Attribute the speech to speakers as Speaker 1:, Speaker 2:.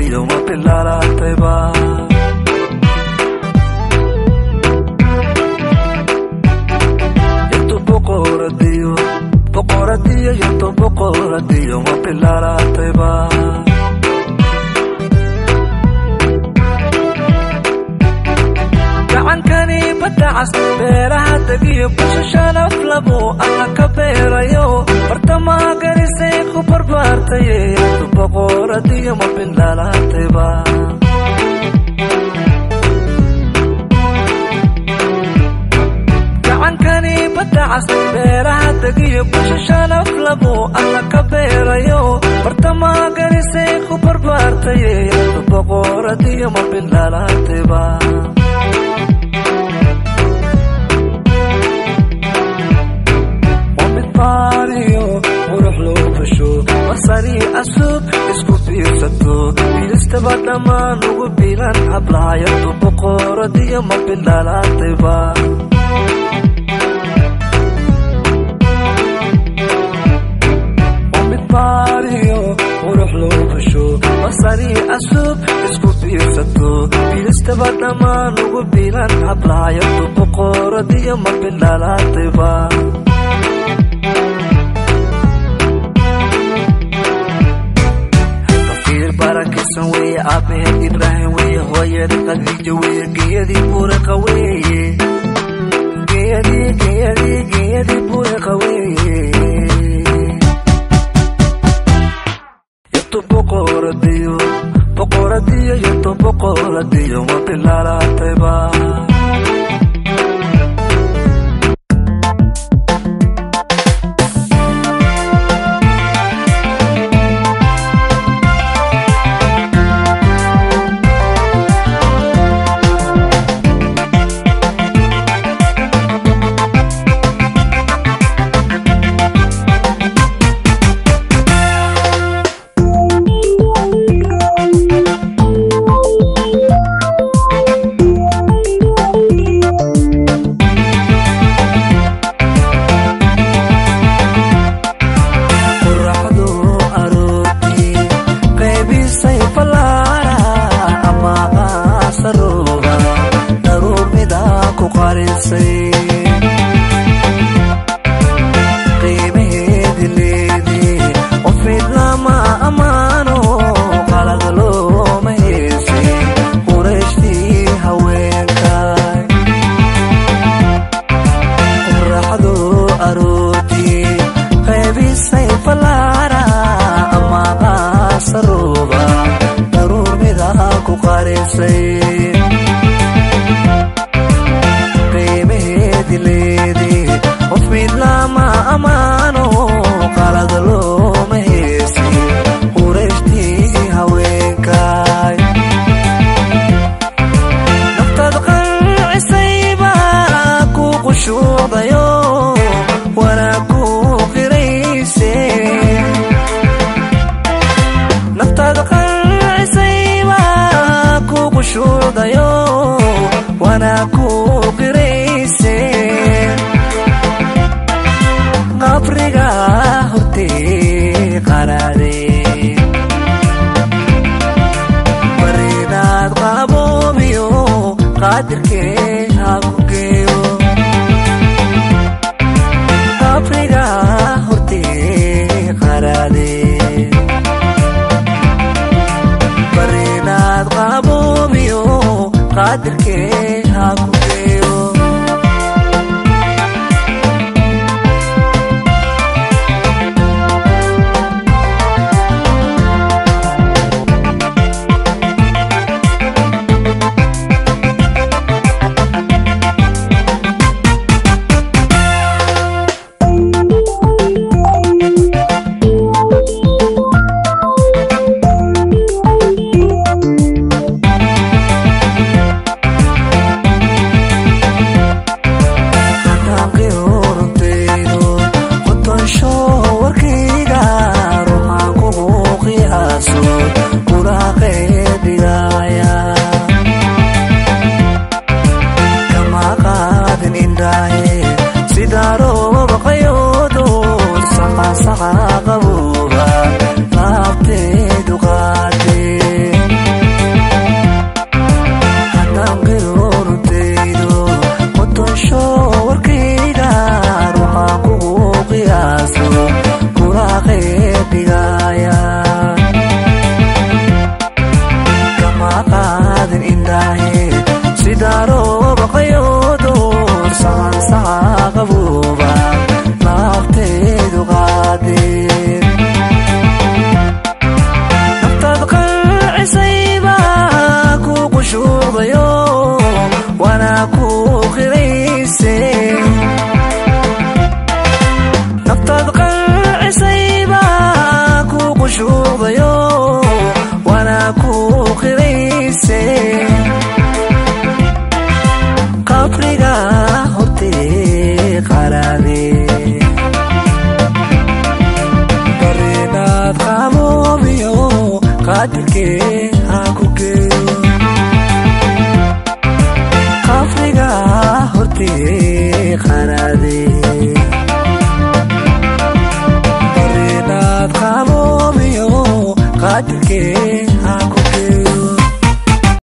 Speaker 1: boqoradiyo ma bilaalatayba. Yartu boqoradiyo boqoradiyo yartu boqoradiyo ma bilaalatayba. Gacankani badacas beeraha degiyo bulsho sharaf labo alla ka beerayo bartamaha garisay ku barbaartaye yartu boqoradiyo ma bilaalatayba. Gacankani badacas beeraha degiyo bulsho sharaf labo alla ka beerayo bartamaha garisay ku barbaartaye yartu boqoradiyo ma bilaalatayba. Qurux loo fasho masari asub isku fiirsato wiilistaba dhammaan ugu bilan hablaayadu boqoradiyo ma bilaalatayba. Midbaariyo qurux loo fasho masari asub isku fiirsato wiilistaba dhammaan ugu bilan hablaayadu boqoradiyo ma bilaalatayba. Barakisan weeye aabaheed Ibraahim weeye hooyada Khadiija weeye geeyadii buuriqa weeye geeyadii geeyadii geeyadii buuriqa weeye. Yartu boqoradiyo boqoradiyo yartu boqoradiyo ma bilaalatayba. Qiimaheedi leedii qofid lama ammaano qalad looma heesay qurayshtii haweenkay. Qoraxdu aroortii qaybisay fallaara ama qaasaruuba daruur mida ku qarisay. Qof mid lama ammaano qalad looma heesay qurayshtii haweenkay. Naftaad qancisayba ku qushuudayo wanaag ku qirayse. Naftaad qancisayba ku qushuudayo wanaag ku qirayse. Qabriga hortee qaraade barinaad qaboobiyo qaadirkee ha ku geeyo. Qabriga hortee qaraade barinaad qaboobiyo qaadirkee ha ku geeyo. ku qirayse, qabriga hortee qaraade. Barinaad qaboobiyo qaadirkee ha ku geeyo, qabriga hortee qaraade. Barinaad qaboobiyo qaadirkee